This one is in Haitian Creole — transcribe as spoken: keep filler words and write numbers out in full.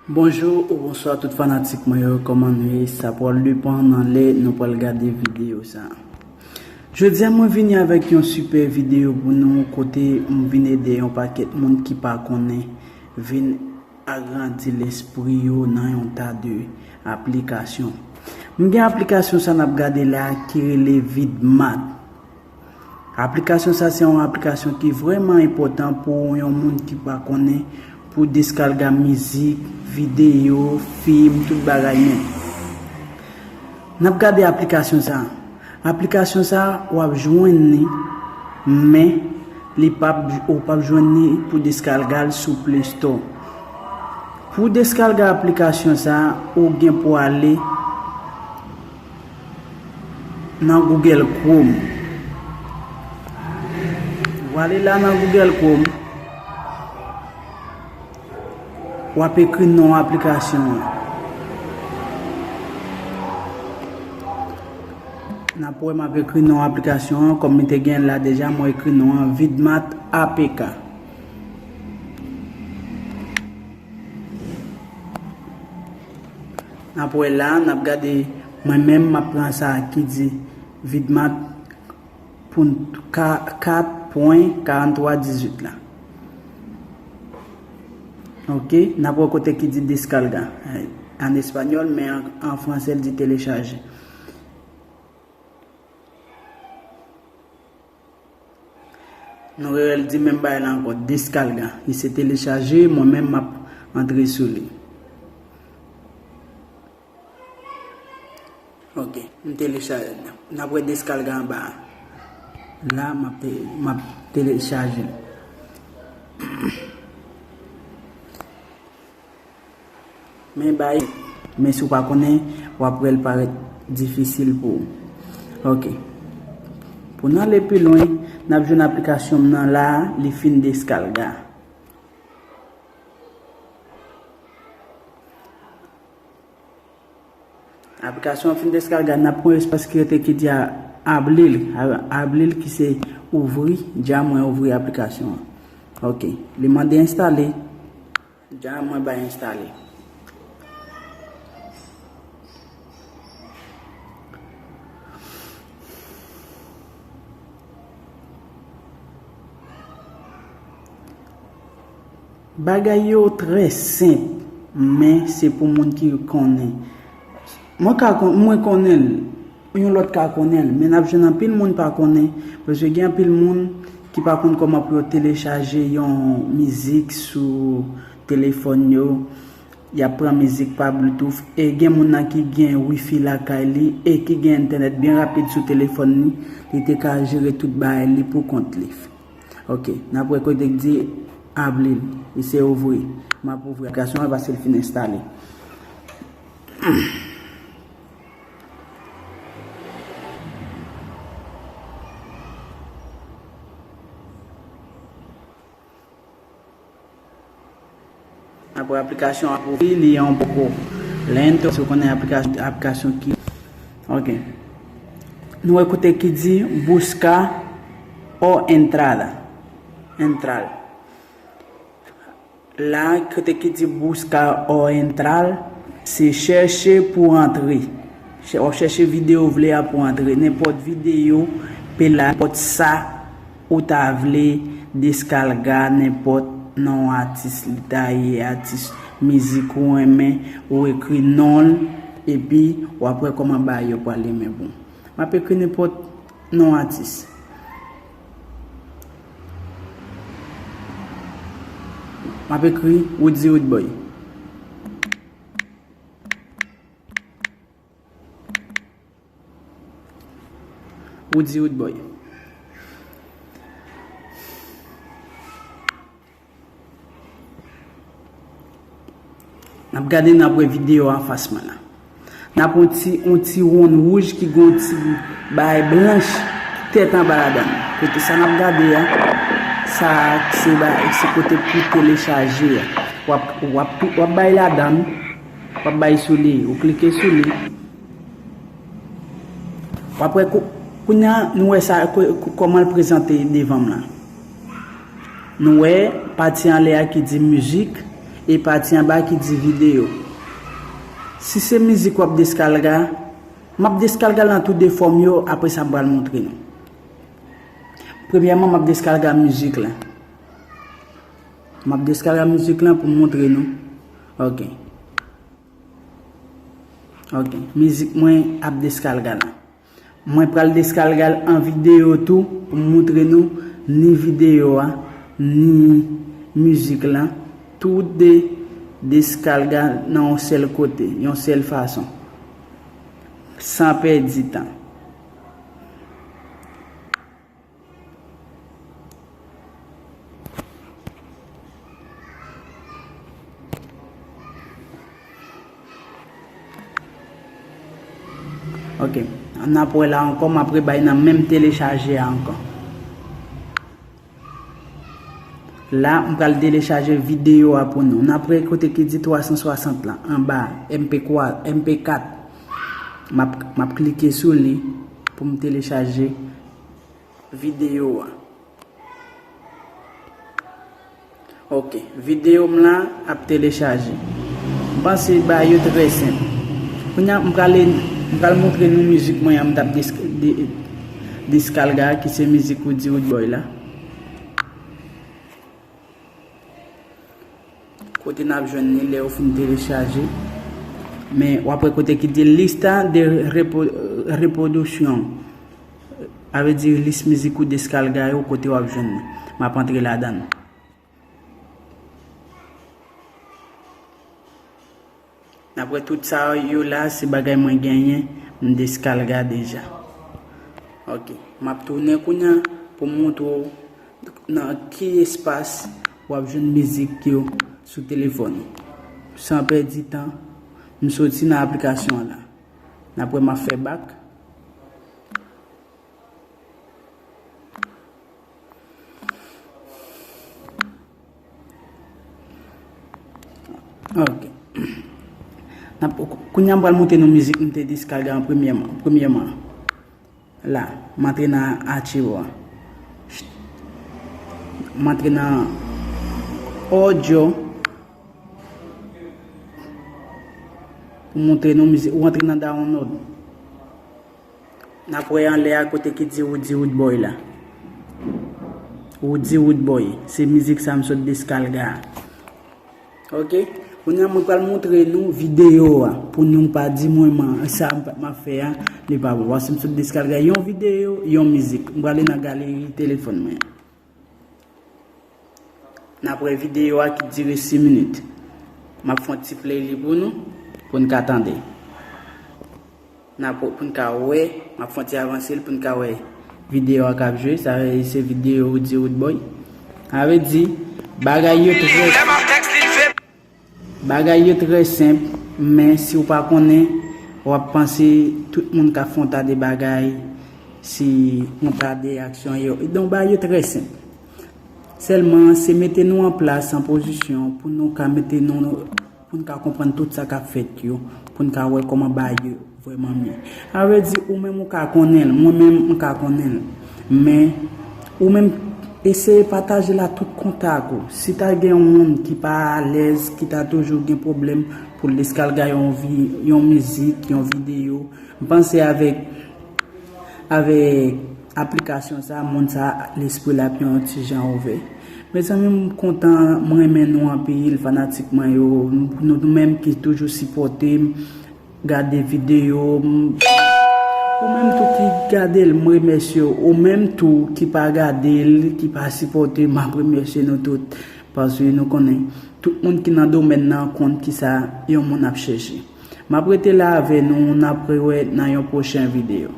Bonjou ou bonswa tout fanatik mwen yo, kòman nou ye? Sa pral depann nan lè nou pral gade videyo sa. Jodi a mwen vini avèk yon sipè videyo pou nou, kote m vin ede yon pakèt moun ki pa konnen vin agrandi lespri yo nan yon ta de aplikasyon. M gen aplikasyon sa n ap gade la ki rele Vidmat. Aplikasyon sa se yon aplikasyon ki vrèman enpòtan pou yon moun ki pa konnen pou deskalga mizik, videyo, fim, tout bagay menm. N ap gade aplikasyon sa. Aplikasyon sa w ap jwenn li, men li p ap, ou p ap jwenn li pou deskalga l sou Play Store. Pou deskalga aplikasyon sa, ou gen pou ale nan Google Chrome. W ale la nan Google Chrome, w ap ekri non aplikasyon an. N ap wè m ap ekri non aplikasyon an, kòm m te gen l la deja, mwen ekri non an Vidmat A P K. N ap wè la, n ap gade, mwen menm m ap pran sa ki di Vidmat pou n ka, kat pwen karanntwa dizuit la. Ok, n ap wè kote ki di deskalga, eh, an espanyòl, men an, an franse l di telechaje. Nou rewè l di menm bagay la ankò, deskalga. Li se telechaje, mwen menm m ap antre sou li. Ok, m telechaje. N ap wè deskalga anba a. La, m ap te-, m ap telechaje l. Men bay, men si w pa konnen, w ap wè l parèt difisil pou ou. Ok. Pou n ale pi lwen, n ap jwenn aplikasyon m nan la, li fin deskalga. Aplikasyon an fin deskalga, n ap pran espas ki rete ki di a, abli l, a-, abli l ki se ouvri, dja mwen ouvri aplikasyon an. Ok, li mande enstale. Dja mwen bay enstale. Bagay yo trè senp, men se pou moun ki konnen. Mwen ka kon-, mwen konnen l, yon lòt ka konnen l, men n ap jwenn anpil moun pa konnen, paske gen anpil moun ki pa konn kòman pou yo telechaje yon mizik sou telefòn yo, y ap pran mizik pa Bluetooth, e gen moun nan ki gen wifi lakay li, e ki gen entènèt byen rapid sou telefòn li, li te ka jere tout bagay li pou kont li. Ok, n ap wè kote k di abli l, e se ouvri. M ap ouvri aplikasyon an paske l fin enstale. Apre aplikasyon an ap ouvri, li yon poko lento, si w konnen aplikasyon, aplikasyon ki. Ok. Nou wè kote ki di busca o entrada. Entrar. La, kote ki di busca o entrar, se chèche pou antre. Chè-, w ap chèche videyo w vle a pou antre. Nenpòt videyo, pe la, nenpòt sa ou ta vle deskalga, nenpòt non atis li ta ye, atis mizik ou renmen, ou ekri non l, epi w ap wè kòman bagay yo pral renmen bon. M ap ekri nenpòt non atis. M ap ekri Woodzy Roodboy. Woodzy Roodboy. N ap gade, n ap wè videyo a anfas mwen la. N ap wè yon ti, yon ti wonn wouj ki gen yon ti bagay blanch tèt anba ladan l. Kote sa n ap gade a, sa a se ba-, se kote pou telechaje a. W ap, w ap, w ap bay ladan l, w ap bay sou li, ou klike sou li. W ap wè kou-, kounye a, nou wè sa, kou-, kou-, kòman l prezante devan m lan. Nou wè pati anlè a ki di mizik, E pati anba ki di videyo. Si se mizik w ap deskalga, m ap deskalga l nan tou de fòm yo, apre sa m pral montre nou. Premyèman, m ap deskalga mizik la. M ap deskalga mizik la pou m montre nou. Ok. Ok. Mizik mwen ap deskalga la. Mwen pral deskalga l an videyo tou pou m montre nou ni videyo a, ni mizik la. Tou de deskalga nan yon sèl kote, yon sèl fason. San pèdi tan. Ok, n ap wè la ankò, m ap rebay nan menm telechaje a ankò. La, m pral telechaje videyo a pou nou. N ap wè kote ki di twa san swasant la, anba, M P twa, M P kat. M ap, m ap klike sou li pou m telechaje videyo a. Ok, videyo m la ap telechaje. M panse bagay yo trè senp. Kounye a, m prale, m pral montre nou mizik mwen an m t ap dis-, di-, diskalga, ki se mizik Roody Roodboy la. Kote n ap jwenn li lè yo fin telechaje. Men w ap wè kote ki di lista de repo-, reproduction. Sa vle di lis mizik ou deskalga yo, kote w ap jwenn li. M ap antre ladan l. N ap wè tout sa yo la, se bagay mwen genyen, m deskalga deja. Ok, m ap tounen kounye a pou m montre w nan ki espas w ap jwenn mizik yo sou telefòn ou. San pèdi tan, m soti nan aplikasyon an la. N ap wè m ap fè bak. Ok. N ap, kounye a m pral montre nou mizik m te deskalga an premyèman, premyèman. La, m antre nan achiv. M antre nan audio. Pou montre nou mizik, ou antre nan download. N ap wè anlè a kote ki di Roody Roodboy la. Roody Roodboy, se mizik sa m sot deskalga a. Ok? Kounye a mwen pral montre nou videyo a pou nou pa di mwen man, sa m, m ap fè a, li pa bon. Paske m sot deskalga yon videyo, yon mizik. M prale nan galeri telefòn mwen. N ap wè videyo a ki dire sis minit. M ap fè yon ti play li pou nou, pou n ka tande. N ap, pou n ka wè, m ap fè yon ti avanse l pou n ka wè videyo a k ap jwe. Sa vle di se videyo Roody Roodboy. Sa vle di, bagay yo trè, bagay yo trè senp, men si w pa konnen, w ap panse tout moun k ap fè yon ta de bagay, se yon ta de aksyon yo. Donk, bagay yo trè senp. Sèlman, se mete nou an plas, an pozisyon, pou nou ka mete nou, pou n ka konprann tout sa k ap fèt yo, pou n ka wè kòman bagay yo vrèman ye. Sa vle di, ou menm ou ka konnen l, mwen menm m ka konnen l. Men, ou menm, eseye pataje l ak tout kontak ou. Si ta gen yon moun ki pa alèz, ki ta toujou gen pwoblèm pou l deskalga yon vi-, yon mizik, yon videyo, m panse avèk, avèk aplikasyon sa, moun sa, lespri l ap yon ti jan ouvè. Mezanmi, m kontan, m renmen nou anpil, fanatik mwen yo, nou, nou menm ki toujou sipòte m, gade videyo m. Ou menm tou ki gade l, m remèsye w. Ou menm tou ki pa gade l, ki pa sipòte, m ap remèsye nou tout. Paske nou konnen, tout moun ki nan domèn nan konn kisa yon moun ap chèche. M ap rete la avè nou, n ap rewè nan yon pwochen videyo.